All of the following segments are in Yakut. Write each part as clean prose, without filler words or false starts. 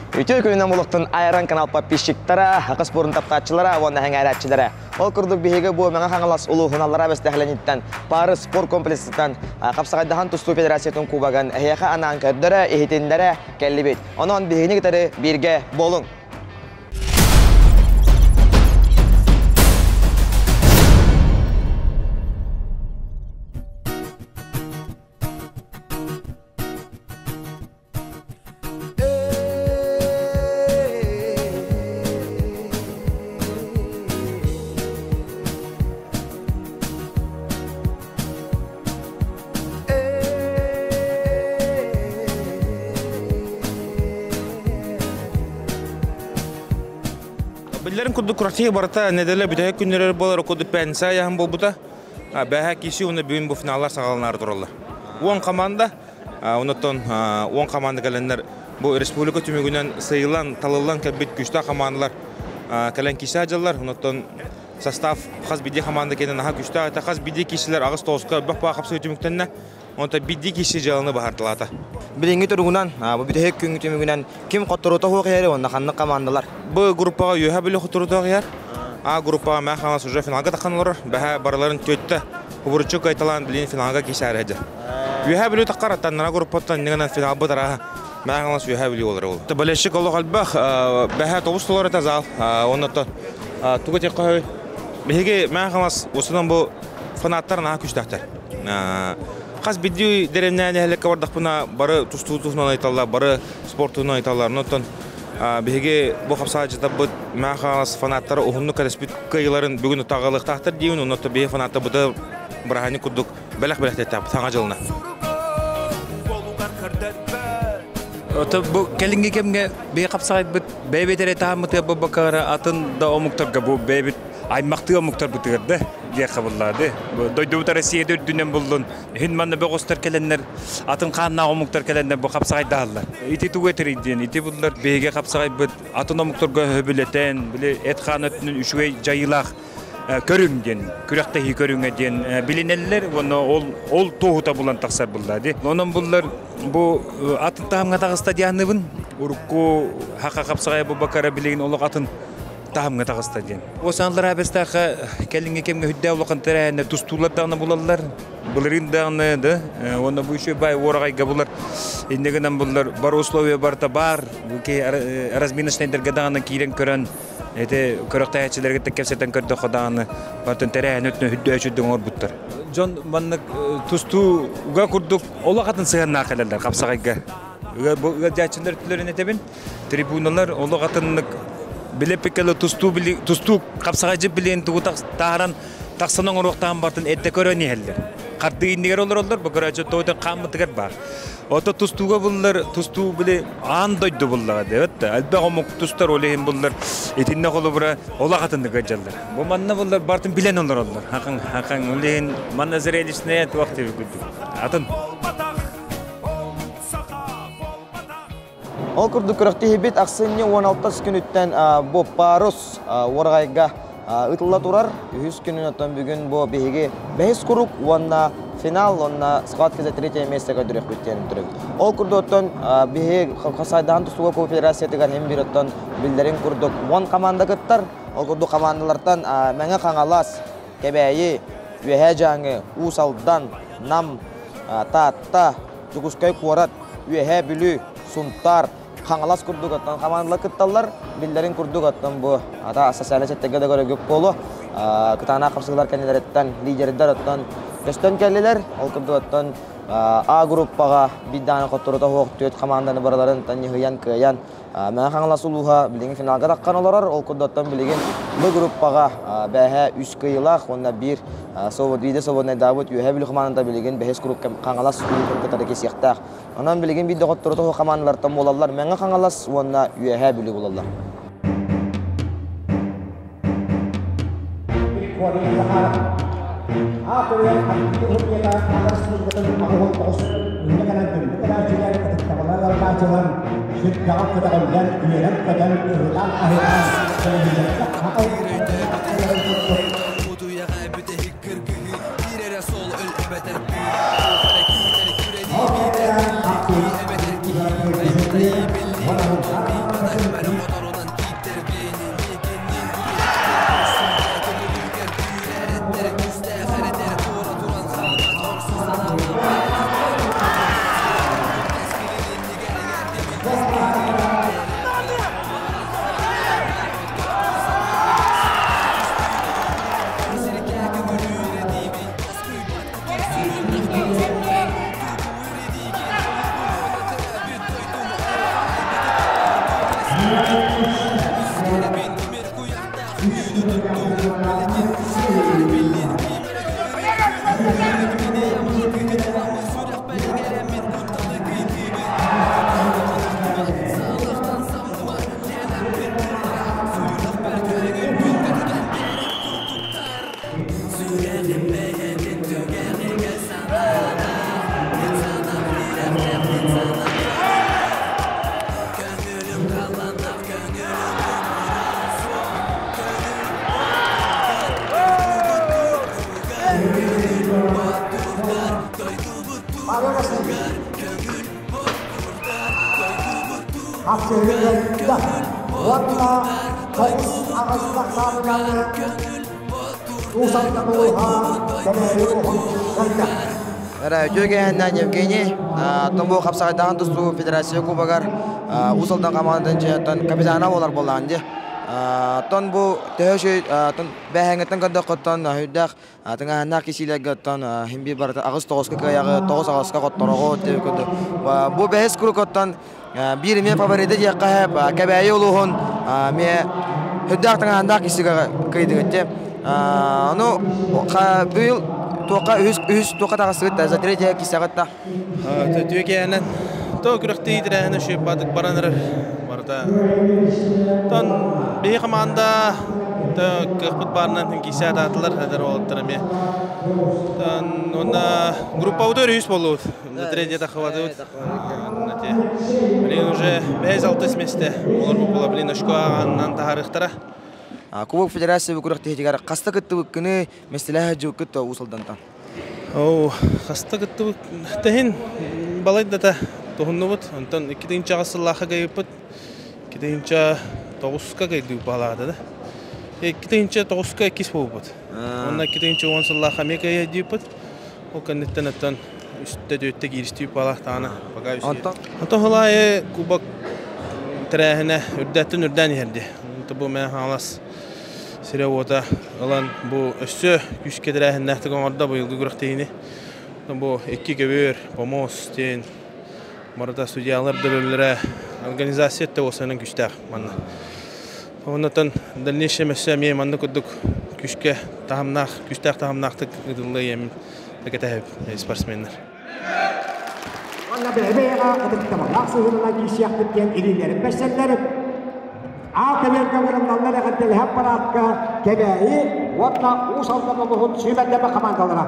Үтүө күнүнэн булуктун Айран канал подписчиктара, Хака спорун таптааччылара уонна сэҥээрээччилэрэ. Ол курдук биһиги бу Мэҥэ Хаҥалас улууһун Аллараа Бэстэхэлэниттэн Пары спорт комплексыттан Хапсаҕайдаһан тустуу федерациятын кубогын эһиэхэ анаан көрдөрө, иһитиннэрэ кэллибит. Онон биһигини кытары бииргэ буолуҥ! Биллэрин курдук Россия барыта неделя бүтэһик күннэрэр буолар курдук пенсия айаһын буолбута. Бэһэ киси уонна бүгүн бу финаллар саҕаланаары тураллар. 10 команда Онтон 10 команда кэлэннэр бу республика түмүгүнэн сыйылан, талыллан кэлбит күүстээх командалар кэлэн киирсэ сылдьаллар. Онтон состав хас биирдии команда кэннэ наһаа күүстээх этэ. Хас биирдии киирсилэр аҕыс тоҕуска элбэх баа хапсыы түмүктэннэ. Онтон биирдии киирсии дьыаланы баһарталаата. Билиҥҥи туругунан, бу бүтэһик күҥҥү түмүгүнэн ким хотторуута суох иһэр уонна ханнык командалар? Бу группаҕа Үөһээ Бүлүү хотторуута иһэр. А группаҕа Мээх Хаҥалас уже финалга таххан олорор. Бэһэ барыларын түөттэ Кубуруччу кыайталаан билигин финалга киирсээри сылдьар. Үөһээ Бүлүү таххар аттаннара группаттан иннигинэн финалбыт арааһа Мээх Хаҥалас Үөһээ Бүлүү буолар ол. Болельщик олох элбэх, бэһэ тобус толор этэ зал. Онно тугу этиэххэ биһиги Мээх Хаҥалас устунан бу фанаттар наһаа күүстээхтэр. Хас биирдии дэриэбинэ нэһилиэккэ бардахпына бары тустуу туһунан ыйыталлар, бары спорт туһунан ыйыталлар. Онтон биһиги бу хапсаҕайдьытарбыт Мээх Хаҥалас фанаттара уһуннук кэтэспит кыайыыларын бүгүн утаҕалыахтаахтар диибин, онно биһи фанаттарбыты бырааһынньык курдук бэлэх бэлэхтиэхтээхпит саҥа дьылына. Ото бу кэлиҥҥи кэмҥэ биһи хапсаҕайбыт бэйэбит эрэ таһыммытыгар буолбакка атын да омуктарга бу бэйэбит аймахтыы омуктарбытыгар да диэххэ буллаады. Дойдубут Россияда үрдүнэн буллун. Иһин манна бөҕөстөр кэлэннэр атын хааннаах омуктар кэлэннэр бу хапсаҕайдаһаллар. Ити тугу этэрий диэн, ити буллар биһиги хапсаҕайбыт атын омуктарга сөбүлэтэн, били эт-хаан өттүнэн үчүгэй дьайыылаах көрүҥ диэн, күрэхтэһии көрүҥэ диэн билинэллэр уонна ол ол туоһута булан тахсар булла ди. Онон буллар бу атын таһымҥа таҕыста дианыбын. Урукку хаха хапсаҕай бу бакара билигин олох атын таһымҥа таҕыста диэн. Осаналар абестаха кэлиҥҥи кэмҥэ хүддээх улахан тэрээһиннэр тустуулар даҕаны булаллар. Былырыын даҕаны да уонна бу үчүгэй баай уораҕайга булар иннэ гынан буллар бар условия барыта баар. Бу киһи разминочнайдарга даҕаны киирэн көрөн эти көрөхтөөччүлэргэ кэпсэтэн көрдөххө даҕаны бартын тэрээһин өттүнэн үрдөөчүрдүк оҥорбуттар. Дьон маннык тустууга курдук олох атын сыһыаннаах кэлэллэр хапсаҕайга. Бу ыалдьааччылар өттүлэрин этэбин. Трибуналар олох атыннык билэппиккэ тустуу тустуу хапсаҕайдьыт билиэн тугу тааран тахсан оҥоруохтаан бартын эрдэ көрөн иһэллэр. Хардыы иннигэр олороллор, бу көрөөччү тоҕо хааммытыгар баар. Ото тустууга буллар, тустуу били аан дойду буллаҕа диэбит да, элбэх омук тустар ол иһин буллар, итиннэ холобура олох атыннык ыалдьаллар. Бу манна буллар бартын билэн олороллор. Хакан, хакан, ол иһин манна зрелищное туох диэбит курдук. Атын. Ол курдук күрэхтэһиибит ахсынньы 16 күнүттэн бу парус уораҕайга ыытылла турар. Үһүс күнүн оттон бүгүн бу биһиги бэһис курук уонна финал уонна схватка за третье место көрдөрүөхпүт диэн турабыт. Ол курдук оттон биһиги Хасайдаан тустууга кооперациятыгар хим бир оттон биллэрин курдук 10 команда кыттар. Ол курдук командалартан Мэҥэ Хаҥалас, Кэбээйи, Үөһээ Дьааҥы, Уус Алдан, Нам, Таатта, Дьокуускай куорат, Үөһээ Бүлүү, Сунтаар, Хаҥалас курдук оттон хамаандалар кытталлар. Биллэрин курдук оттон бу ата социальнай сеттэргэ да көрөргүт буолуо. Кытаанах хапсыгылар кэннилэриттэн лидердэр оттон көстөн кэллилэр. Ол курдук оттон А группаҕа биир даҕаны хотторута суох түөрт хамаанданы барыларын ньыһыйан кыайан Мэҥэ Хаҥалас улууһа билигин финалга таххан олорор. Ол курдуктан билигин Б группаҕа бээһэ үс кыайыылаах уонна биир биирдэ свободнайдаабыт Үөһээ Бүлүү хамаандата билигин бэһис курукка Хаҥалас улууһун кытары кисиэхтээх. Онон билигин биир доҕоттору тоһу хамаандалартан буолаллар Мэҥэ Хаҥалас уонна Үөһээ Бүлүү буолаллар. Үтүө Евгений, Томбу хапсаҕайдаан тустуу Федерация Кубогар Уус Алдан командатын чемпионаттан капитана болар боллаан ди. Тон бу төһө бэһэҥҥиттэн көрдөххөттөн үрдээх тыҥааһыннаах кисиилэргеттон химби барыта аҕыс тоҕуска кыайаҕы тоҕус аҕыска хоттороҕу диэбит курдук. Бу бэһис курукоттон биир эмиэ фавориты диэххэ Кэбээйи улууһун эмиэ үрдээх тыҥааһыннаах кисигэ кыйдыгыт диэ. Ону быйыл туохха үһүс үһүс туохха таҕыстыгыт за третье кисэҕит да? Түөкээнэн то күрэхтии тирээһинэ шөйбатык баран эрэр барыта. Тон биһи команда кыахпыт баарынан кисе атаатылар эдэр уолаттар эмиэ. Тон уонна группабыт үһүс боллубут. Третье тахыбатыбыт. Блин, уже бэйз алтыс месте. Олор була, блин, очко ағаннан таһарыхтара. Кубок Федерация күрэхтэһиитигэр хаста кыттыбыккыны местелэһэ дьылкыт Уус Алдантан? Оу, хаста кыттыбыт тэһин балайдата туһуннубут. Онтон 2 сыллаахха кайыппыт. 2009-ка кайдыы баалаата да. 2009-ка иккис буолбут. Онна 2010 сыллаахха эмиэ кайа дииппит. Ол кэнниттэн оттон үстэ түөттэ кииристүү баалаах пока Онтон Онтон хылаайы кубок тэрээһинэ үрдээттэн үрдээн иһэрди. Бу Мэҥэ Хаҥалас сирэ уота ылан бу өссө күүскэ тэрээһиннээхтик оҥордо быйылгы күрэхтэһиини. Бу икки көбүөр, помост диэн барыта судьялар дөлөллөрө организация өттө уосанан күстээх манна. Оннотон дальнейшем өссө эмиэ манна курдук күскэ таһымнаах, күстээх таһымнаахтык ыытыллыа кэтэһэбит спортсменнар. Уонна бэйэ-бэйэҕэ ытыктабыллаах сыһыанынан киирсиэхпит диэн илиилэрин бэрсэллэр. Аа кэмэргэ ыҥырыллаллар эҕэрдэлэһэр параадка Кэбээйи уонна Уус Алдан улууһун сүүмэрдэммит хамаандалара.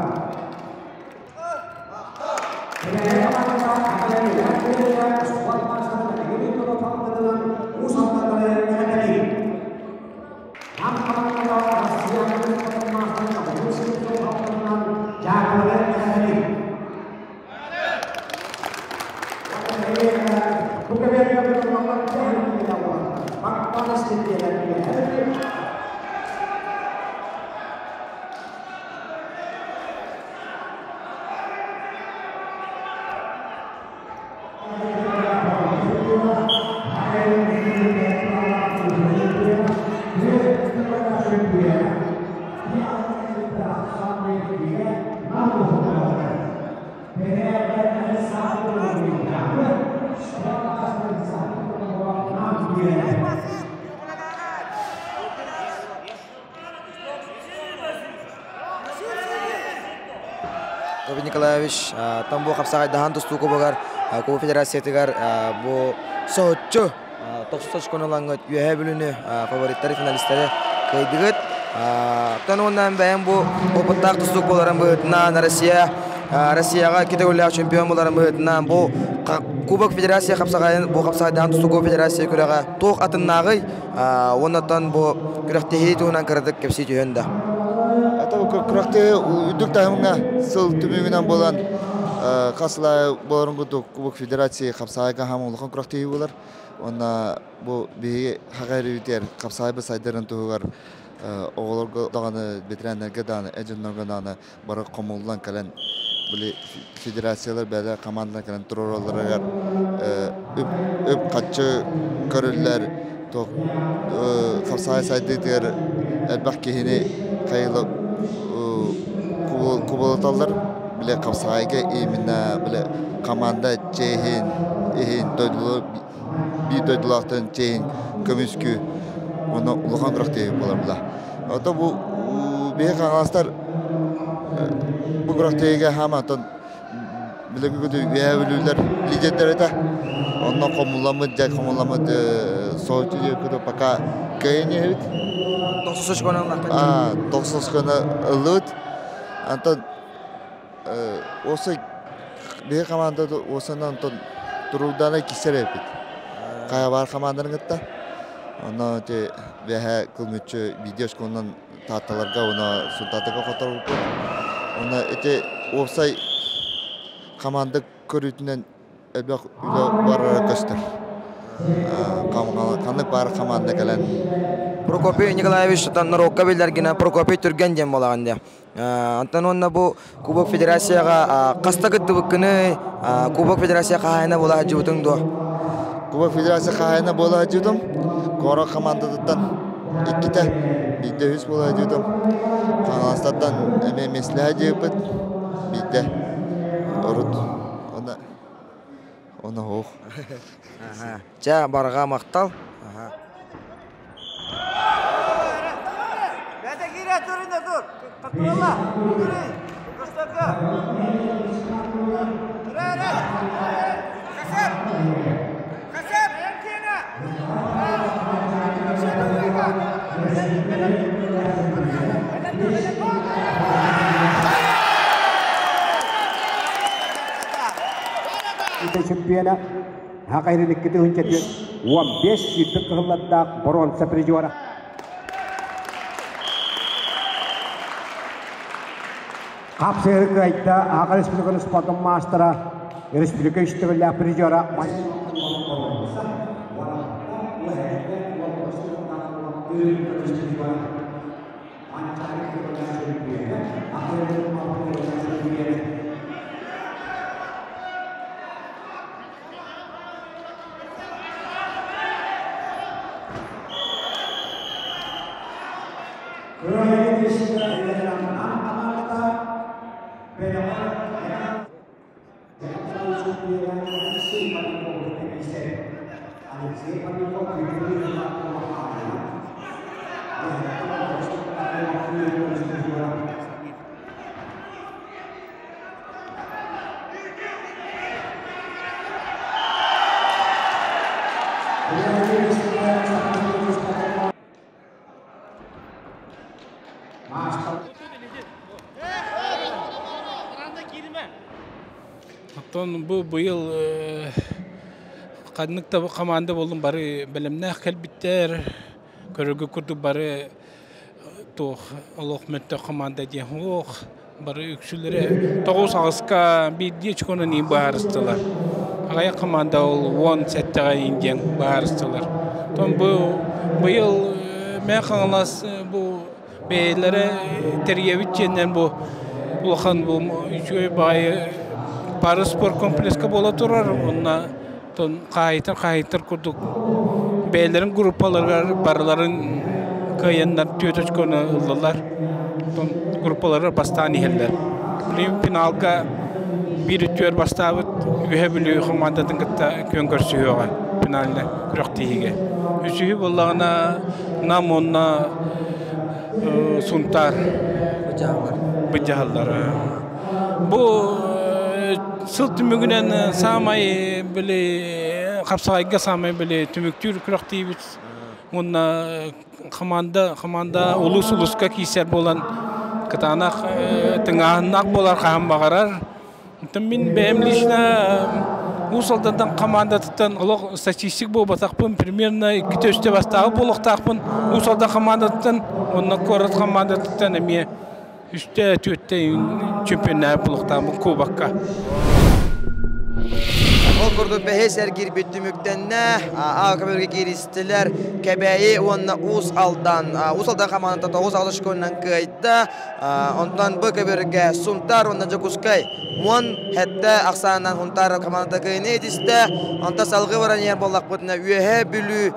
Кэбээйи хамаандата спорт Уус Алдантан эҕэрдэлиир. Нам хамаандата Россия Дьааҥылары эҕэрдэлиир. Бу кэмэргэ Робин Николаевич, там бу хапсаҕайдаһан тустуу кубогар, Кубок Федерациятыгар бу соһуччу тохсус очкону ылаҥҥыт Үөһээ Бүлүүнү фавориттары, финалистары кыайдыгыт. Оттон уонна бэйэм бу опыттаах тустуук буоларын быһыытынан Россия Россияҕа икки төгүллээх чемпион буоларын быһыытынан бу Кубок Федерация хапсаҕайын бу хапсаҕайдаһан тустуу Кубок Федерация күрэҕэ туох атыннааҕый? Уоннаттан бу күрэхтэһии туһунан кыратык кэпсии түһэн да. Это күрэхтэһии үрдүк таһымҥа сыл түмүгүнэн буолан хас боларын курдук Кубок Федерации хапсаҕайга хаам улахан күрэхтэһии буолар. Уонна бу биһиги хаҕа эрибитигэр хапсаайбы сайдарын туһугар оҕолорго даҕаны, ветераннарга даҕаны, эр дьоннорго даҕаны бары хомуллан кэлэн били федерациялар бэйэлэрэ командалар кэлэн туруоралларыгар үп-харчы көрүллэр, туох хапсаҕай сайдыытыгар элбэх киһини хайыла кубулуталлар. Били хапсаҕайга именно били команда чиэһин иһин дойдулар биир дойдулаахтарын чиэһин көмүскүү уонна улахан күрэхтэһии буолар була. Ото бу биһи хаҥаластар бу күрэхтэһиигэ хаама оттон билиҥҥи үөһээ бүлүүлэр лидердэр этэ. Онно хомулламмыт дьэ хомулламмыт соһуччу диэки пока кыайан иһэбит. Тохсус очкону ыллахха. Аа, тохсус очкону ыллыбыт. Антон Осы биһи команда осынан онтон туругдана кисер эпит. Хайа бар команданы кытта. Онно ити бэһэ кылмыччы видео школунан таатталарга уна сунтаатыга хоторбуппут. Онно ити уопсай команда көрүүтүнэн элбэх үлэ барара көстөр. Ханнык баар команда кэлэн. Прокопий Николаевич народка биллэргинэ Прокопий Түргэн диэн буолаҕын дии. Онтон уонна бу Кубок Федерацияҕа хаста кыттыбыккыный? Кубок Федерация хаһаайына буола сылдьыбытыҥ дуо? Кубок Федерация хаһаайына буола сылдьыбытым. Куорат командатыттан иккитэ, биирдэ үһүс буола сылдьыбытым. Хаҥаластартан эмиэ миэстэлэһэ сылдьыбыппыт. Биирдэ урут уонна уонна суох. Чэ, барҕа махтал. Чемпиона Хакайрын 2 тыһыынча 45 сүүрбүк кыһыллардаах боруонса призера. Хапсыһы кыайда Аха Республиканы спортун маастара, республика үс төгүллээх призера. Оттон бу быйыл ханнык да команда буоллун бары бэлэмнээх кэлбиттэр. Көрөргө курдук бары туох олох мөлтөх команда диэн суох. Бары үксүлэрэ тоҕус аҕыска биирдии очконан иин быһаарыстылар. Аҕыйах команда ол 17-ҕэ иин диэн быһаарыстылар. Оттон бу быйыл Мэҥэ Хаҥалас бу бэйэлэрэ тэрийэбит дьиэннэн бу улахан бу үчүгэй баҕайы пары спорт комплекска буола турар уонна хаһаайыттар хаһаайыттар курдук бэйэлэрин группаларыгар барыларын кыайаннар түөрт очкону ыллылар. Оттон группалары бастаан иһэллэр. Билигин финалга биир үттүгэр бастаабыт Үһэ Бүлүү командатын кытта күөн көрсүһүөҕэ финальнай күрэхтэһиигэ. Үсүһү буоллаҕына Нам уонна Сунтаар быдьаһаллар. Бу сыл түмүгүнэн саамай били хапсаҕайга саамай били түмүктүүр күрэхтиибит уонна команда команда улус улуска киирсэр буолан кытаанах тыҥааһыннаах буолар хаһан баҕарар. Оттон мин бэйэм лично Уус Алдантан командатыттан олох статистик буолбатахпын, примерно иккитэ үстэ бастаабыт буолуохтаахпын. Уус Алдан командатыттан уонна куорат командатыттан эмиэ үстэ түөртэ чемпионнаабыт буолуохтаахпын кубокка. Ол курдук бэһис эргиирбит түмүктэннэ. А көмөлгө кииристилэр Кэбээйи уонна Уус Алдан. Уус Алдан хамаандата 9-6 очконан кыайда. Онтон Б көбүргэ Сунтаар уонна Дьокуускай 10 7 ахсаанынан Сунтаар хамаандата кыайыны этистэ. Онтон салгыы баран иһэр буоллахпытына Үөһээ Бүлүү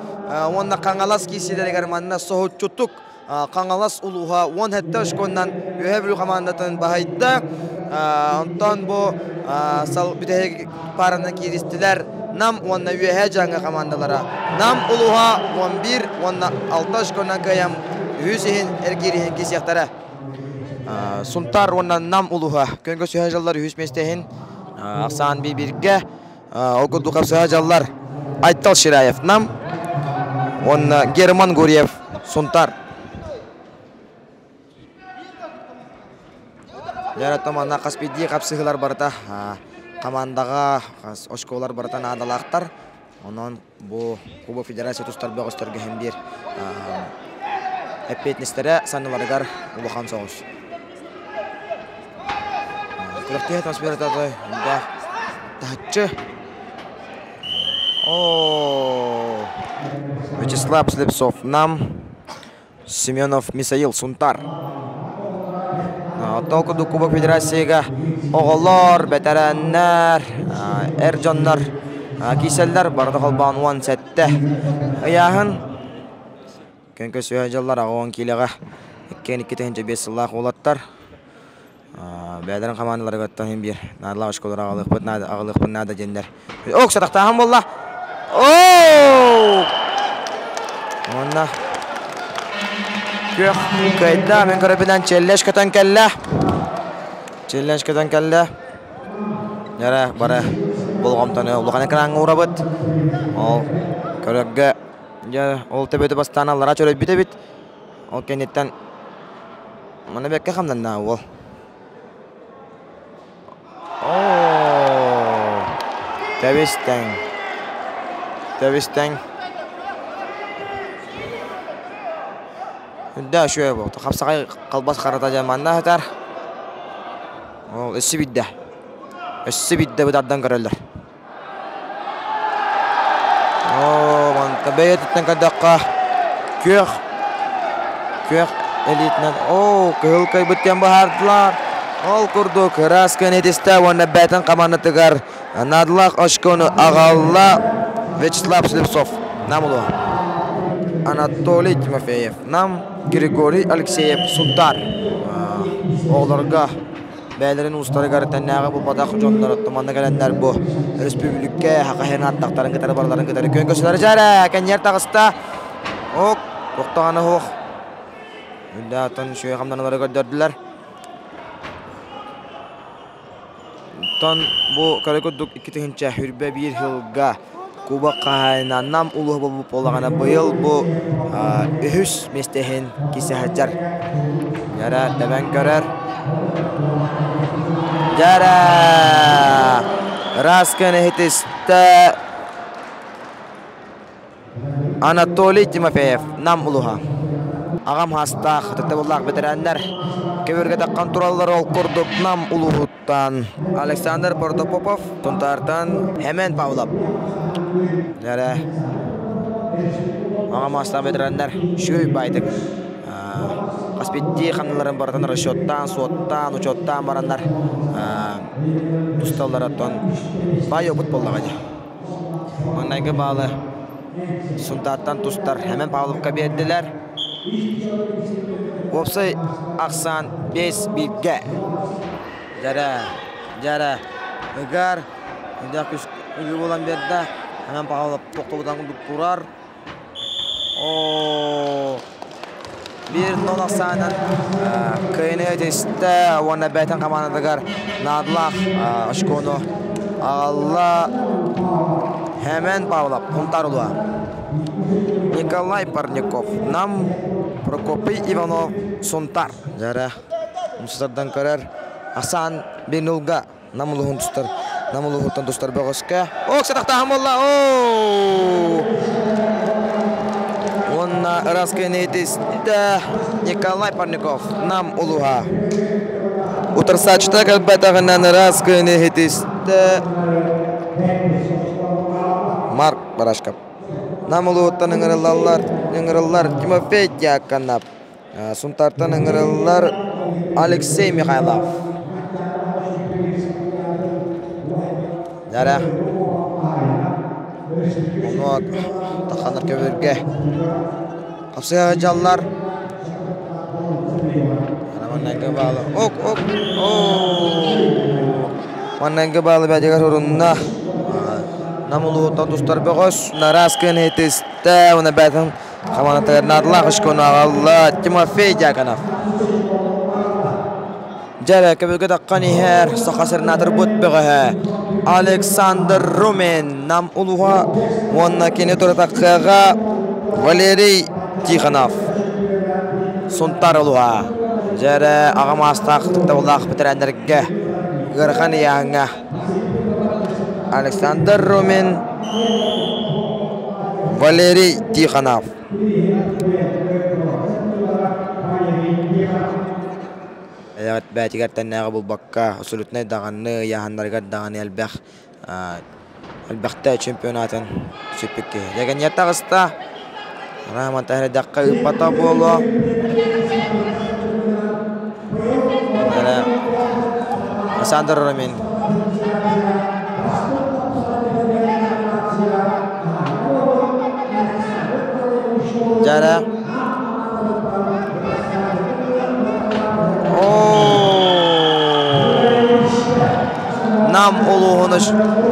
уонна Хаҥалас киирсиилэригэр манна соһуччутук Хаҥалас улууһа 17 очконнан Үөһээ Бүлүү хамаандатын баһыйда. Онтон бу бүтэһик пааранан кииристилэр Нам уонна Үөһээ Дьааҥы хамаандалара. Нам улууһа 11 уонна 6 очконнан кыайан үһүс иһин эргиир иһин киирсиэхтэрэ. Сунтаар уонна Нам улууһа күн көсүһэ дьаллар үһүс миэстэ иһин ахсаан биир-бииргэ. Ол курдук хапсыһа дьаллар Айтал Шираев Нам уонна Герман Гурьев Сунтар. Дьэ, манна хас биирдии хапсыһыылар барыта хамаандаҕа очколар барыта наадалаахтар. Онон бу Кубок Федерация тустар бөҕөстөргө иһин биир эппиэтинэстэрэ санныларыгар улахан соҕус. Күрэхтэһии атмосферата таһыччы. О, Вячеслав Слепцов нам Семенов Мисаил Сунтар. Оттон курдук Кубок Федерацияга оҕолор, бэтэрээннэр, эр дьоннор кииселлэр барыта холбоон 17 ыйааһын. Күн көсүһэ дьыллар 80 киилэҕэ 2-2 сыллаах уолаттар. Бэйэлэрин хамаандаларыгар иһин биир наадалаах очколары аҕалыахпыт наада, аҕалыахпыт наада диэннэр. Ок, сатахтааһын буолла. Оо! Уонна күөх кыайда. Мин көрөбүнэн челлендж көтөн кэллэ. Челлендж көтөн кэллэ. Дьара бары болҕомтону улахан экраҥҥа уурабыт. Ол көрөргө дьэ ол төбөтө бастаан аллара чөрөйбүт эбит. Ол кэнниттэн Маны бэккэ хамнанна уол. Оо! Тэбистэҥ. Тэбистэҥ. Үрдэ үчүгэй буолта. Хапсаҕай халбас харата дьэ манна сытар. Ол өссө биирдэ. Өссө биирдэ бытардан көрөллөр. Оо, манта бэйэтиттэн көрдөххө күөх күөх элитинэн оо кыһыл кыайбыт диэн быһаардылар. Ол курдук ыраас күөн этистэ уонна бэйэтин хамаандатыгар наадалаах очкону аҕалла Вячеслав Слепцов. Нам улуһа. Анатолий Тимофеев. Нам Григорий Алексеев Сунтаар. Оҕолорго бэйэлэрин уустарыгар тэннээҕи булбатах дьоннор манна кэлэннэр бу өрөспүүбүлүкэ хахаһын аттахтарын кытары барыларын кытары күөн көрсөлөр дьээрэ кэнньэр таҕыста ок тохтоҕоно суох үрдээтэн үчүгэй хамнаналары көрдөрдүлэр Оттон бу көрө курдук 2021 сылга Кубок хаһаайына Нам улууһа буолбут буоллаҕына быйыл бу үһүс миэстэ иһин киирсэ сылдьар. Дьэрэ тэбэн көрөр. Дьэрэ! Ыраас иһитистэ Анатолий Тимофеев, Нам улууһа. Аҕам хаастаах, ытыктабыллаах бэтэрээннэр көбүөргэ таххан тураллар ол курдук Нам улууһуттан Александр Протопопов, Сунтаартан Хэмэн Павлов. Эрэ аҕам хаастаах бэтэрээннэр үчүгэй баайдык хас биирдии хамналарын барытын расчеттаан, суоттаан, учуоттаан бараннар тусталлар оттон баай опыт буоллаҕа дии. Маҥнайгы баалы Сунтаартан тустар Хэмэн Павловка биэрдилэр. Уопсай ахсаан 5-1-гэ. Дьэрэ, дьэрэ, ыгар, үрдээх күс үгү буолан биэрдэ. Хэмэн Павлов тохтобутан курдук турар. Оо, 1-0 ахсаанынан кыайыны этистэ уонна бэйэтин хамаандатыгар наадалаах очкону аҕалла Хэмэн Павлов, Хунтаар улууһа. Николай Парников, Нам, Прокопий Иванов, Сунтар. Дьэрэ, умсутардан көрөр Асан 1-0-га Нам улууһун тустар Нам улууһуттан тустар бөҕөскө. Ок, сатахтааһын буолла. Оо! Уонна ыраас истэ Николай Парников, Нам улууһа. Утарсааччыта кэлбэтэҕинэн ыраас истэ. Марк Барашков. Нам улууттан ыҥырыллаллар, ыҥырыллар Тимофей Дьяконов. Сунтаартан ыҥырыллар Алексей Михайлов. Дьара. Ону таханар көбүргэ хапсыга дьаллар. Маннайга баалы. Ок, ок, оо. Маннайга баалы бәдигер урунна. Нам улууттан тустар бөҕөс. Нараскын этистэ. Уна бәтин Хаманатыгар наадалаах очкону аҕалла Тимофей Дьяконов. Дьэрэ көбүлгэ таххан иһэр саха сирин бөҕөһө Александр Румин Нам улууһа уонна кини туратаххыаҕа Валерий Тихонов Сунтаар улууһа. Дьэрэ аҕа маастаах ытыктабыллаах бэтэрээннэргэ ыарахан ыйааһыҥҥа Александр Румин, Валерий Тихонов. Бээтигэр тэннээҕи булбакка, абсолютнай даҕаны, ыйааһыннарыгар даҕаны элбэх элбэхтэ чемпионатын сүппүт киһи. Легионер таҕыста. Роман таһырдахха ыыппата буолуо. Александр Ромин. Дьара. Нам улууһун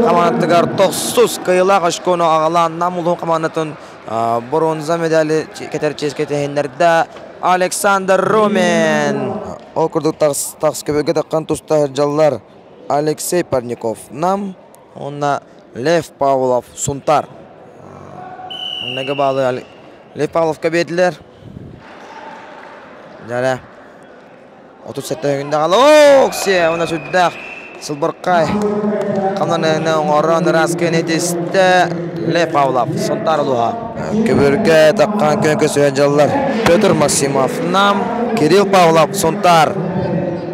хамаандатыгар тохсус кыайыылаах очкону аҕалаан Нам улууһун хамаандатын Бронза медали кэтэр чиэскэ тэһиннэрдэ Александр Румин. Ол курдук тахс көбүргэ таххан туста сылдьаллар Алексей Парников Нам уонна Лев Павлов Сунтар. Оннага баалы Лев Павловка биэрдилэр. Дьэ, 37 күндэ хаала. Оксия, уна сүрдээх сылбыркай хамнаныыны оҥорон ыраас кэнэтистэ Лев Павлов, Сунтаар улууһа. Көбүргэ таххан күн көсүһэн дьаллар Петр Максимов, Нам, Кирилл Павлов, Сунтаар.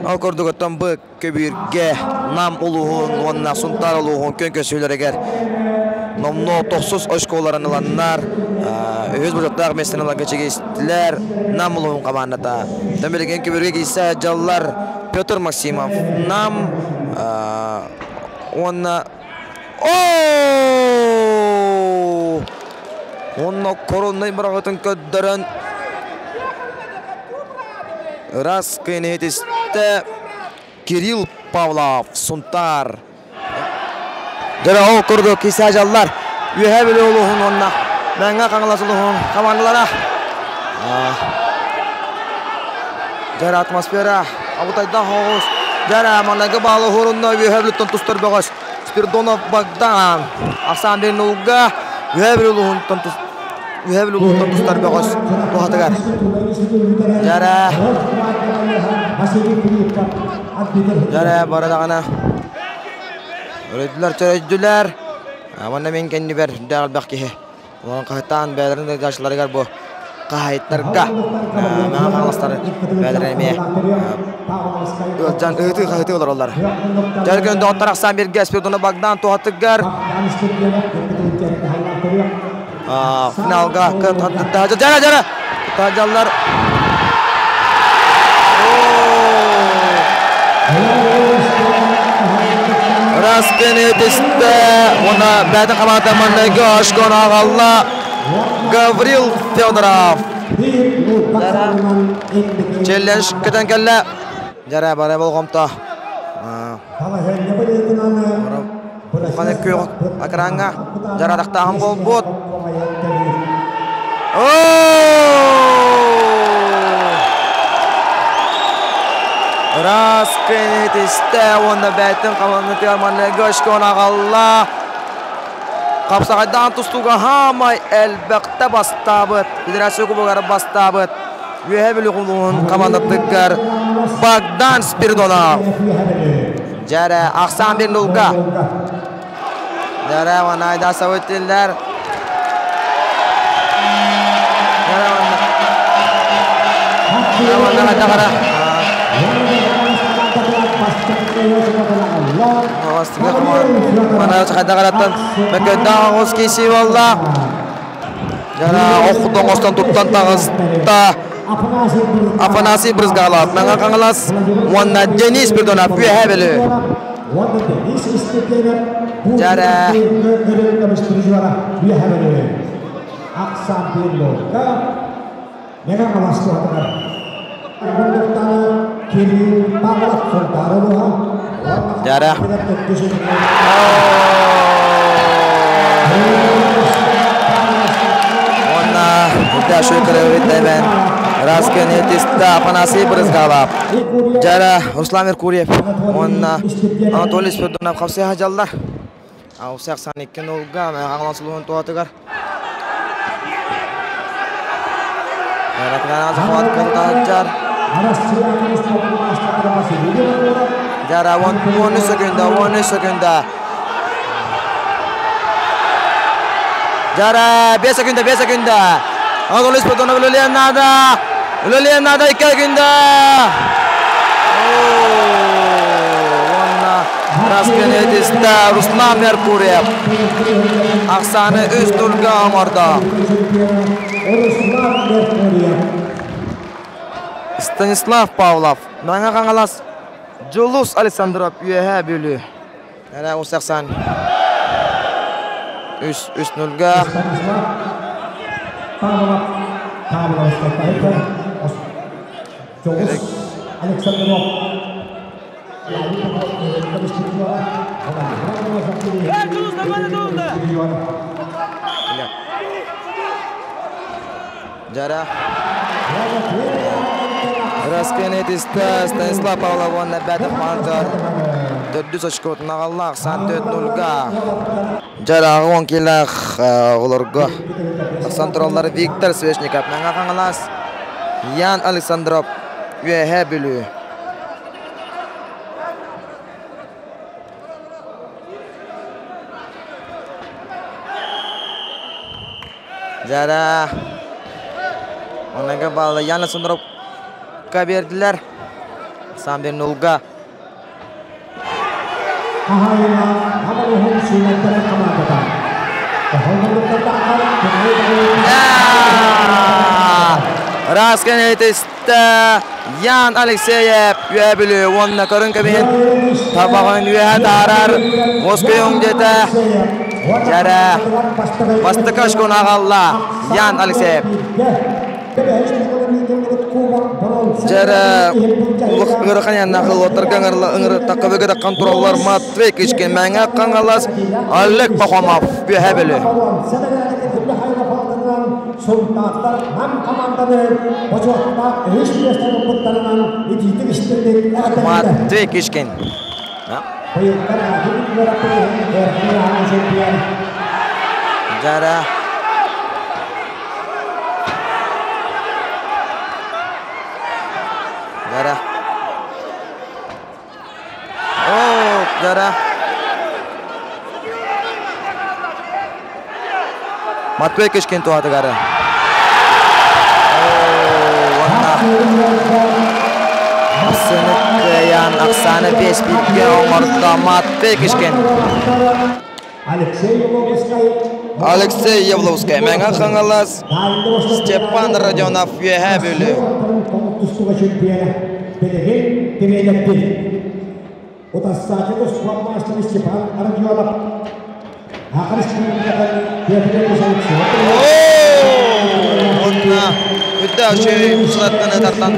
Ол курдук оттон бу көбүргэ Нам улууһун уонна Сунтаар улууһун күн көсүүлэригэр номнуо тохсус очколарын ыланнар, үһүс бочуоттаах миэстэни ыларга чигистилэр Нам улууһун хамаандата. Билигин көбүргэ киирсэ дьаллар Петр Максимов, Нам уонна Онно короннай быраҕытын көрдөрөн ыраас кыайан Кирилл Павлов, Сунтаар. Дьэ, ол курдук кисаажаллар Үөһээ Бүлүү улууһун уонна Мэҥэ Хаҥалас улууһун хамаандалара. Дьэ, атмосфера абытайдаах оҕус. Дьэ, манныгы баалы уһурунна Үөһээ Бүлүүттэн тустар бөҕөс Спиридонов Богдан. Ахсаан Беннулга Үөһээ Бүлүү улууһуттан Үөһээ Бүлүү улууһуттан тустар бөҕөс туһатыгар. Дьэ, Дьэ, бары даҕаны өрөйдүлэр, чөрөйдүлэр. Манна мин кэннибэр үрдээх элбэх киһи. Онон хаһытаан бэйэлэрин ыалдьааччыларыгар бу хаһайыттарга Мэҥэ Хаҥаластар бэйэлэрэ эмиэ ыалдьан ыһытыы-хаһытыы олороллор. Дьэргэн доҕоттор ахсаан бииргэ Спиридонов Богдан туһатыгар финалга дьара дьара таһдьаллар Раскын этистэ уонна бэйэтин хамаата маннайгы очкону аҕалла Гаврил Федоров. Челлендж көтөн кэллэ. Дьара бары болҕомто. Ханы күөх экраҥҥа дьарадахтааһын буолбут. Ыраас кэнитистэ уонна бэйтин хаманнытыгар манныгы очкону аҕалла. Хапсаҕайдаан тустууга хаамай элбэхтэ бастаабыт. Федерация кубогар бастаабыт. Үөһээ Бүлүү улууһун хамандатыгар Богдан Спиридонов. Дьэрэ, ахсаан bir нулга. Дьэрэ, ванайда сабыттиллэр. Дьэрэ, ванна. Дьэрэ, ванна хатахара. Мана хайдагараттан мөкөйдөөх оҕус киисии буолла. Жана охудон оҥостон туттан таҕыста. Афанасий Брызгалов, Мэҥэ Хаҥалас уонна Денис Спиридонов үөһээ Бүлүү. Дьэрэ. Мэҥэ Хаҥалас туһатыгар Кирилл Павлов Сунтаар улууһа Дьэрэ. Уонна Даша Кырыбыт Раскин Этиста Афанасий Брызгалов. Дьара Руслан Меркурьев уонна Анатолий Спиридонов хапсыһа дьаллар. Аусах Саниккин Улга Хаҥалас улууһун туһатыгар. Жара 10 секунда, 10 секунда. Жара 5 секунда, 5 секунда. Анатолий Спиридонов үлэлиэн наада. Үлэлиэн наада 2 секунда. Уонна Раскенетиста Руслан Меркурьев ахсааны үс турга оҥордо. Станислав Павлов, Мэҥэ Хаҥалас, Дьулус Александров, Үөһээ Бүлүү. Эрэ Усахсан үс үс нульга. Александров Жара. Раскенетиста Станислав Павлов уонна Бәтов Мантар төрдүс очкотун аҕаллаах сан төрт нульга. Жара 10 килах оҕолорго тахсан тураллар Виктор Свешников, Мэҥэ Хаҥалас, Ян Александров, Үөһээ Бүлүү. Жара Онага балла Ян Александровка бердилер. Самбер нулга. Раскан этистэ Ян Алексеев үөһэ Бүлүү уонна көрүн кэбиһин табаҕын үөһэ таарар Москве дете Дьэрэ бастакы очкону аҕалла Ян Алексеев. Дьэрэ ыарахан яннахыл оттарга ыҥыртакка таххан тураллар Матвей Кычкин Мэҥэ Хаҥалас Олег Пахомов Үөһэ Бүлүү. Сунтааттар Нам команданы бочуоттаах үһүс миэстэни ылбыттарынан итиитик истинник эҕэрдэлииллэр. Матвей Кычкин. Быйылгы Жара. Жара. О, Жара. Матвей Кычкин туһатыгары. Уонна Ахсыны кыайан ахсааны 5 бииргэ оҥордо Матвей Кычкин. Алексей Явловскай, Мэҥэ Хаҥалас, Степан Родионов, Үөһээ Бүлүү. Онна үтә үчүгэй сылаттан тартан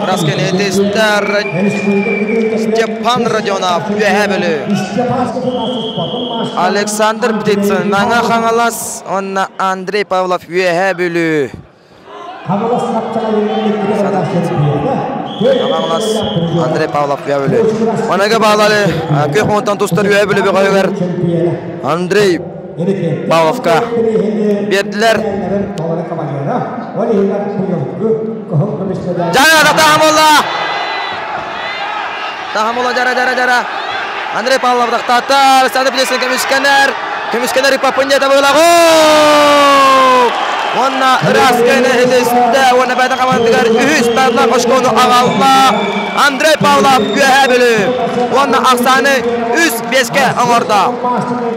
Раскенетистер Степан Родионов, Үөһээ Бүлүү. Александр Птицын, Мэҥэ Хаҥалас, онна Андрей Павлов, Үөһээ Бүлүү. Хаҥалас Андрей Павлов Үөһээ Бүлүү. Оныга баалары күөх муҥтан тустар Үөһээ Бүлүү бөҕөһүгэр Андрей Павловка бердилер. Жара тахамула! Тахамула жара жара жара. Андрей Павлов тахтатар, Александр Птицын көмүскэнэр. Көмүскэнэр Папынья табыла. Гол! Онна Уонна ыраас кыайыыны итистэ. Уонна бэйэтин хамаандатыгар үһүс тарлах очкону аҕалла. Андрей Павлов үөһээ Бүлүү. Уонна ахсааны 3-5-ке оҥордо.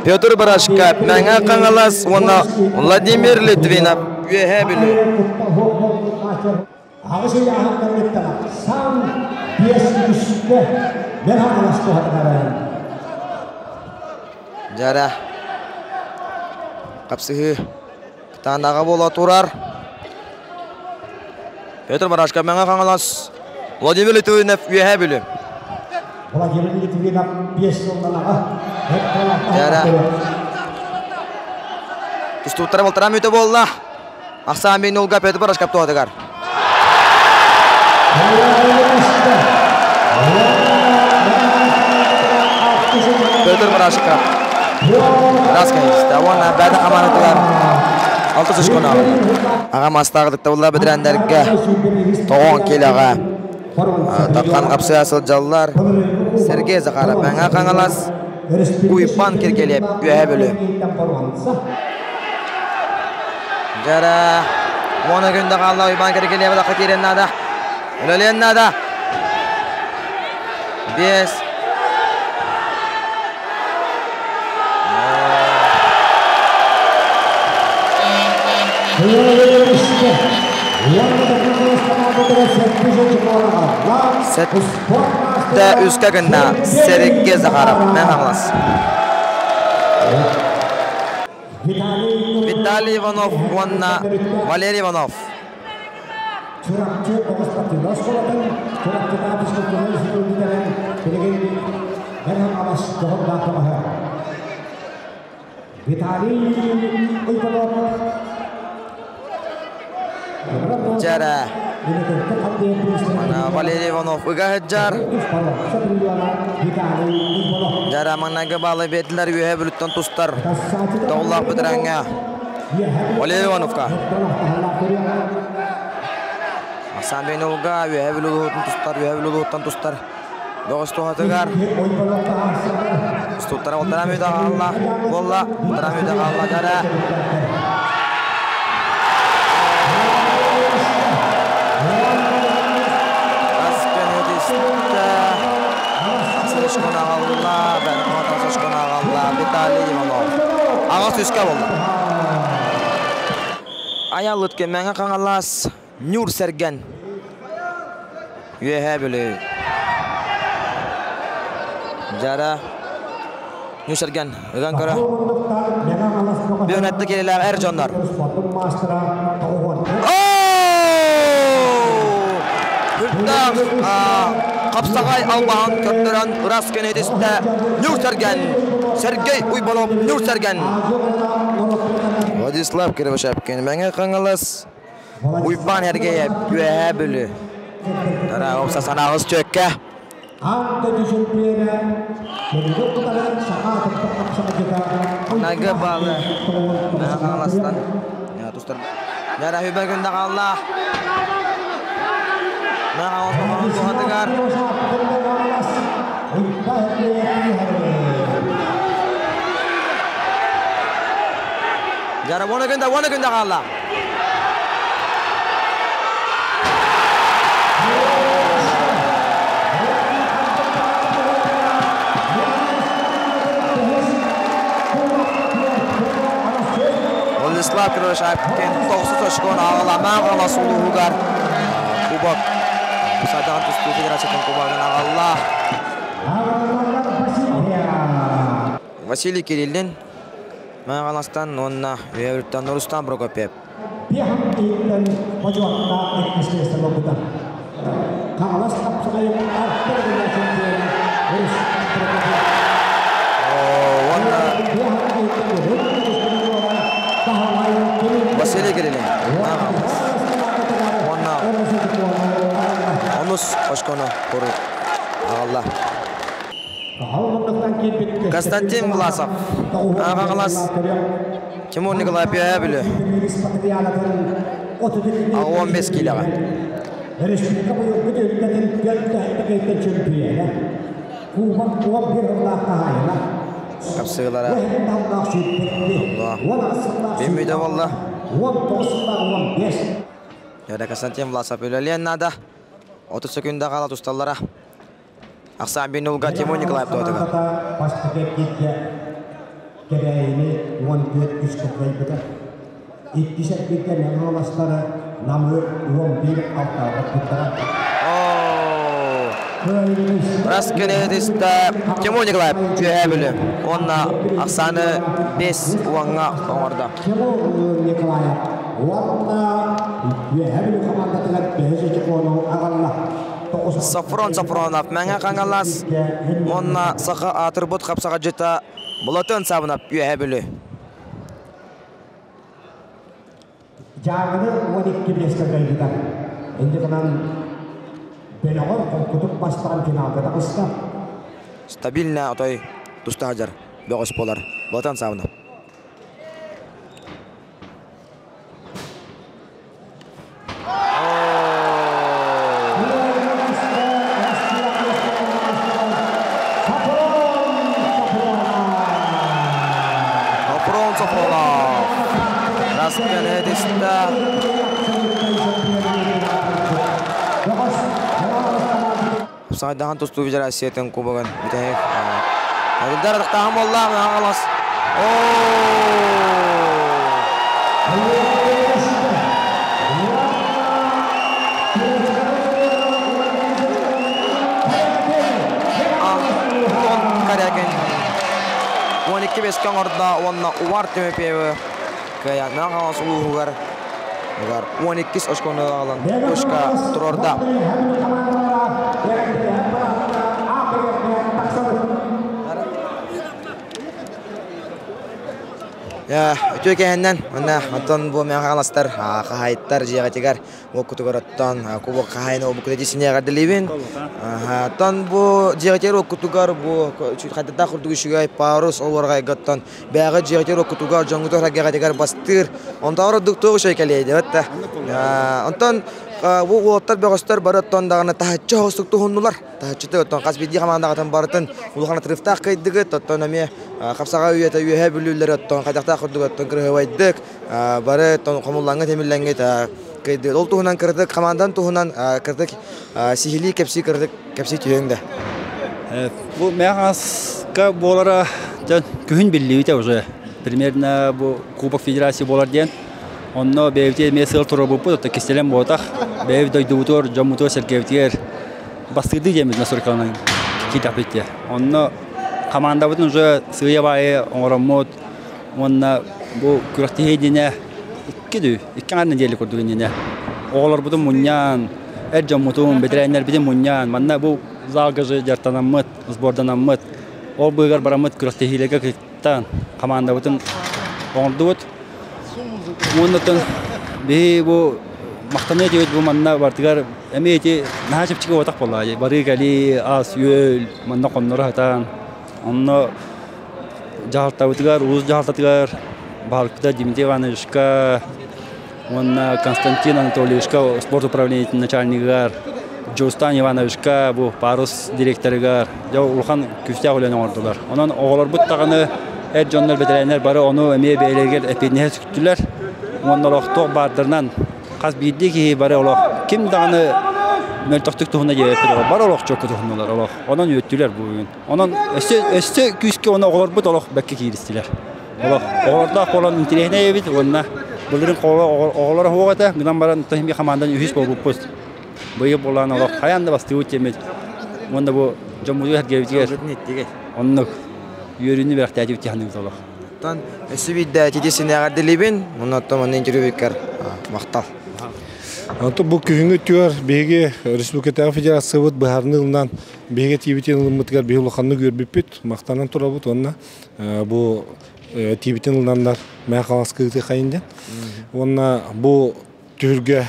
Петр Барашков, Мэҥэ Хаҥалас уонна Владимир Литвинов Үөһээ Бүлүү. Аҕыс ыйааһын кэнниттэн сан биэс үскэ Мэҥэ Хаҥалас туһатыгар. Дьара. Хапсыһыы. Кытаанаҕа буола турар. Петр Барашков Мэҥэ Хаҥалас. Владимир Литвинов Үөһээ Бүлүү. Владимир Литвинов биэс сылланаҕа. Дьара. Тустууттара балтараа мүнүүтэ буолла. Ахсаан бин нулга Петр Барашков туһатыгар. Петр Барашков. Ыраас кэннистэ. Уонна бэйэтин хамаандатыгар алтыс очкону аҕалла. Аҕа мастаах ытыктабыллаах бэтэрээннэргэ тоҕон киилэҕэ тапхан хапсыа сылдьаллар. Сергей Захаров Мэҥэ Хаҥалас, Уйбан Киргелиев Үөһээ Бүлүү. Дьара уона күндэ хаалла Уйбан Киргелиев лахха киирэн наада. Үлэлиэн наада. Биэс. Сэттэ үскэ гынна Сергей Захаров Мэҥэ Хаҥалас. Виталий Иванов уонна Валерий Иванов. Чурапчы оҕус спортивнай оскуолатын Чурапчытааҕы физкультурнай институт бүтэрэн билигин Мэҥэ Хаҥалас дьоһуннаах көмөһө. Виталий Иванов Дьэрэ. Валерий Иванов ыга сылдьар. Дьэрэ маҥнайгы баалы биэрдилэр үөһэ Бүлүүттэн тустар. Тоҕуллаах бэтэрэҥҥэ Валерий Ивановка. Ахсаан Бейнулга үөһэ Бүлүү улууһуттан тустар, үөһэ Бүлүү улууһуттан тустар. Бөҕөс туһатыгар. Тустууттара балтараа мүнүүтэ хаалла. Буолла. Балтараа мүнүүтэ хаалла. Дьэрэ. Асканетистэ. Сышкон аҕалла. Бэрхот Сышкон аҕалла. Виталий Иванов. Аҕыс үскэ буолла. Аялыт Мэҥэ Хаҥалас Ньур Сэргэн. Үөһээ Бүлүү. Дьара Ньур Сэргэн ыган көрө. Бүөнэтти кирилээх эр дьоннор. Үрдээх хапсаҕай албаһын көрдөрөн ыраас кэнэтистэ Ньур Сэргэн. Сергей Уйбанов Ньур Сэргэн. Владислав Кривошапкин Мэҥэ Хаҥалас Уйбаан Эргэйэп Үөһээ Бүлүү. Тара опса санааҕыс чүөккэ. Нагы балы Мэҥэ Хаҥаластан тустар. Дьара хүбэ күндэ хаалла. Мэҥэ Хаҥалас баҕаҕын туһатыгар. Дьара уона күндэ, уона күндэ хаалла. Владислав Кривошапкин тоҕус очкону аҕала Мэҥэ Хаҥалас улууһугар кубок Садаҕан тустуу федерациятын кубогын аҕалла. Василий Кириллин Мэҥэ Хаҥаластан уонна Үөһээ Рустам Прокопьев. Биэһэн бочуоттаах иккис миэстэ буолбута. Хаҥалас хапсаҕайын артыр гына чемпиона Рустам Прокопьев. Уонна Василий Кириллин Мэҥэ Хаҥалас. Уонна онус очкону аҕалла. Константин Власов Мэҥэ Хаҥалас Тимур Николаев Үөһээ Бүлүү. 15 киилэҕэ. Республика быйылгы түһүлгэтин түөрт чемпиона. Кубок 11 сыллаах хаһаайына. Хапсыылара. Бир мүнүүтэ буолла. 19 15. Яда Константин Власов үлэлиэн наада. 30 секунда қала тусталлара. Ахсаан Бинулга Тимур Николаев туотуга. Бастакы кирге Кэбээйини 14-3 кыайбыта. Иккис эргииргэ Мэҥэ Намы 11-6 хотпуттара. Раскенетиста Тимур Николаев Үөһээ Бүлүү. Онна ахсааны 5 уоҥҥа оҥордо. Тимур Николаев уонна Үөһээ Бүлүү хамаандатыгар бэһис очукуону аҕалла. Софрон Софронов Мэҥэ Хаҥалас уонна саха аатырбыт хапсаҕайдьыта Булатын Сабынап Үөһээ Бүлүү. Дьааҥыны 12 биэскэ кыайбыта. Инньэ гынан бөлөҕөр холкутук бастаан финалга таҕыста. Стабильно отой туста сылдьар бөҕөс буолар Булатын Сабынов. Софрон Софронов. Раскенетиста Сайдахан тустуу федерациятын кубогын бүтэһик. Адылдар тахтахан болла, Хаҥалас. О! Антон Корякин 12 5-кэ оҥордо уонна Увар Тимофеевы кыайан Хаҥалас улууһугар 12 очкону аҕалан точка туруорда. Үтүө кэһэннэн, онна оттон бу Мэҥэ Хаҥаластар хаһаайыттар дьиэҕитигэр уоккутугар оттон кубок хаһаайын уобуккута дисинеҕэ дэлибин. Оттон бу дьиэҕитигэр уоккутугар бу хайдах курдук үчүгэй парус олорҕайгаттан бэҕэ дьиэҕитигэр уоккутугар дьоҥҥутугар хагэҕитигэр бастыыр. Онтон ордук туох үчүгэй кэлиэ диэбит. Онтон бу уолаттар бөҕөстөр бары оттон даҕаны таһыччы хоһустук туһуннулар. Таһыччыты оттон хас биирдии хамаандаҕытын барытын улахан отрывтаах кыайдыгыт, оттон эмиэ хапсаҕа үйэтэ үөһэ бүлүүлэри оттон хайдахтаах курдук оттон кырыһыбайдык бары оттон хомуллаҥҥыт эмиллэҥҥит кыайдыгыт. Ол туһунан кырдык хамаандан туһунан кырдык сиһилии кэпсии кырдык кэпсии түһүөҥ да. Бу Мэҥэ Хаҥаласка буолара күһүн биллибитэ уже. Примерно бу Кубок Федерации буолар диэн. Онно бэйэбитигэр эмиэ сыал туруорбуппут, оттон кистэлэҥ буотах. Бэйэбит дойдубутугар, дьоммутугар, сэргэбитигэр бастыырдыы диэммит настройкаланан киирдэхпит. Онно командабытын уже сыыйа баайы оҥороммут уонна бу күрэхтэһии иннинэ 2 дүү, 2 аҥаар нэдиэлэ курдук иннинэ оҕолорбутун мунньан, эр дьоммутун, бэтэрээннэрбитин мунньан, манна бу залга же дьарыктанаммыт, сборданаммыт, ол быыгар бараммыт күрэхтэһиилэргэ кыттан командабытын оҥордубут. Уоннаттан биһи бу махтаныа диэбит бу манна бартыгар эмиэ ити наһаа чэпчэки буотах буоллаҕа дии. Барыы кэлии, ас үөл манна хонноро сатаан. Онно дьаһалтабытыгар, улуус дьаһалтатыгар баһылыкпыта Дмитрий Ивановичка уонна Константин Анатольевичка спорт управлениетын начальнигыгар, Дьулустан Ивановичка бу парус директорыгар дьэ улахан күүстээх үлэни оҥордулар. Онон оҕолорбут даҕаны эр дьоннор, бэтэрээннэр бары ону эмиэ бэйэлэригэр эппиэтинэһи сүктүлэр. Уонна олохтоох баардарынан хас биирдии киһи бары олох ким даҕаны мөлтөхтүк туһуна диэбэппит бары олох чокку туһуннулар олох. Онон үөттүлэр бу бүгүн. Онон өссө өссө күүскэ уонна оҕолорбут олох бэккэ кииристилэр. Олох оҕолордоох буолан интэриэһинэй эбит уонна былырыын оҕолоро суох этэ, гынан баран тоһимби хамаандан үһүс буолбуппут. Быйыл буолан олох хайаан да бастыыбыт диэммит уонна бу дьоммутугар сэргэбитигэр оннук үөрүүнү бэлэхтээтибит дии саныыбыт олох. Оттон өссө биирдэ тити синэҕэрдилибин, оннуттан манна интервью махтал. Онтон бу күһүҥҥү өттүгэр биһиги республикатааҕы федерациябыт быһаарыныы ылынан биһиги тиибитин ылыммытыгар биһи улаханнык үөрбүппүт, махтанан турабыт уонна бу тиибитин ылынаннар Мэҥэ Хаҥаласка ыытыаххайын диэн. Уонна бу түһүлгэ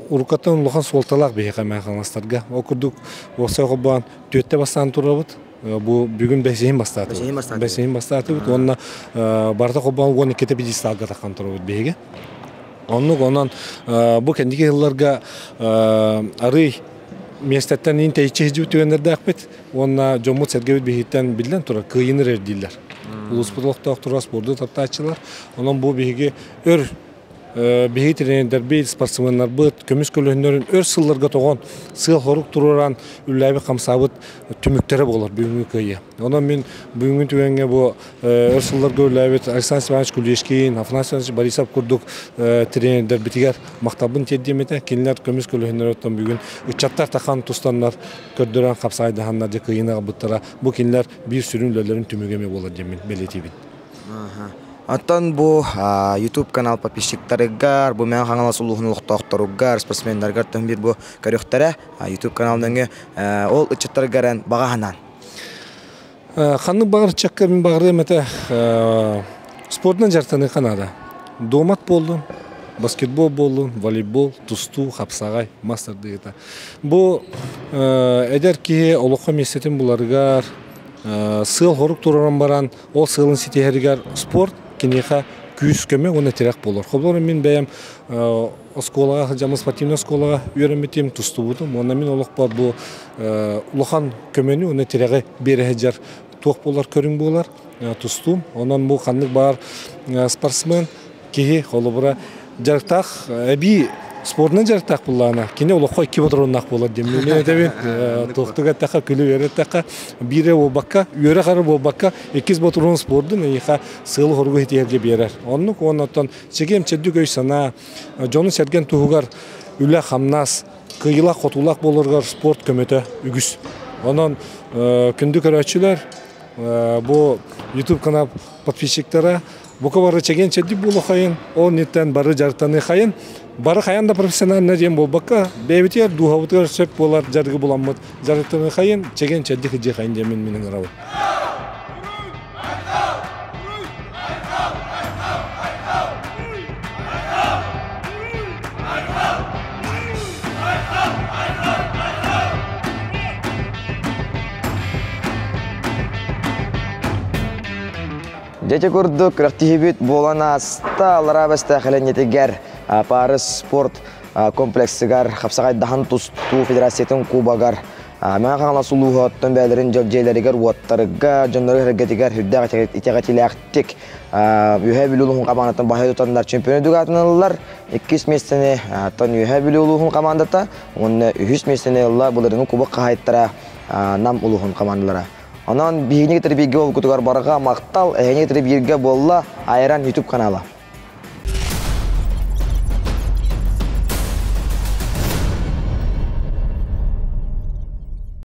уруккаттан улахан суолталаах биһиэхэ Мэҥэ Хаҥаластарга. Ол курдук уопсай холбоон түөттэ бастаан турабыт. Бу бүгүн бэсиһин бастаатыбыт. Бэсиһин бастаатыбыт уонна барыта холбоон 12-те пьедесталга таххан турабыт биһиги. Оннук онон бу кэнники сылларга арый миэстэттэн иин тэйиччи сылдьыбыт түгэннэрдээхпит уонна дьоммут сэргэбит биһиттэн биллэн турар кыайыыныр эрдииллэр. Улууспут олохтоохторо спорду таптааччылар. Онон бу биһиги өр биһиги тренердэрбит, спортсменнарбыт көмүс көлөһүннэрин өр сылларга тоҕон сыал-сорук туруоран үлэлээбит хамсаабыт түмүктэрэ буолар бүгүҥҥү кыайыы. Онон мин бүгүҥҥү түгэҥҥэ бу өр сылларга үлэлээбит Александр Степанович Кулешкин, Афанасий Иванович Борисов курдук тренердэрбитигэр махталбын тиэрдиэм этэ. Кинилэр көмүс көлөһүннэр оттон бүгүн ыччаттар тахан тустаннар көрдөрөн хапсаайдаһаннар дьэ кыайыыны аҕалбыттара. Бу кинилэр биир сүрүн үлэлэрин түмүгэ эмиэ буолар диэммин бэлиэтиибин. Оттон бу YouTube канал подписчиктарыгар, бу Мэҥэ Хаҥалас улууһун олохтоохторугар, спортсменнарыгар тон биир бу көрүөхтэрэ. YouTube канал нөҥүө ол ыччаттарыгар баҕа санаан. Ханнык баҕар ыччакка мин баҕарыам этэ спордунан дьарыктаныахха наада. Дуомат буоллун, баскетбол буоллун, волейбол, тустуу, хапсаҕай, мас тардыыта. Бу эдэр киһи олоххо миэстэтин буларыгар, сыал-сорук туруоран баран, ол сыалын ситиһэригэр спорт киниэхэ күүс-көмө уонна тирэх буолар. Холобура, мин бэйэм оскуолаҕа сылдьаммын спортивнай оскуолаҕа үөрэммитим, тустубутум. Уонна мин олохпор бу улахан көмөнү уонна тирэҕи биэрэ сылдьар туох буолар көрүҥ буолар тустуум. Онон бу ханнык баар спортсмен киһи холобура дьарыктаах эбии спордунан дьарыктаах буллаҕына кини олоххо икки ботуруоннаах буолар диэн мен этэбин туохтук эттэххэ күлү үөрэттэххэ биирэ буолбакка үөрэх эрэ буолбакка иккис ботуруон спордун эйиэхэ сыалы-соругу ситиһэргэ биэрэр оннук уонна оттон чэгиэн чэбдик өй-санаа дьону-сэргэн туһугар үлэ-хамнас кыайыылаах-хотуулаах буоларыгар спорт көмөтө үгүс онон күндү көрөөччүлэр бу YouTube канал подписчиктара бука бары чэгиэн чэбдик буолуохайын, ол инниттэн бары дьарыктаныахайын, бары хайан да профессионально диэн буолбакка, бэйэбитигэр дууһабытыгар сөп буолар дьарыгы буламмыт дьарыктаныахайын, чэгиэн чэбдик сылдьыахайын диэммин мин ыҥырабын. Дьэ курдук күрэхтэһиибит буолан ааста Аллараа Бэстээх элэнньэтигэр Парус спорт комплексыгар хапсаҕайдаһан тустуу федерациятын кубогар Мэҥэ Хаҥалас улууһа оттон бэйэлэрин дьиэлэригэр уоттарыгар, дьонноругар-сэргэтигэр сүрдээх итэҕэтиилээхтик Үөһээ Бүлүү улууһун хамаандатын баһыйа тутаннар чемпион үрдүк аатын ыллылар. Иккис миэстэни оттон Үөһээ Бүлүү улууһун хамаандата уонна үһүс миэстэни ылла былырыыҥҥы кубок хаһаайыттара Нам улууһун хамаандалара. Онон биһигини кытары бииргэ буолбуккутугар барҕа махтал, эһигини кытары бииргэ буолла Айран YouTube канала.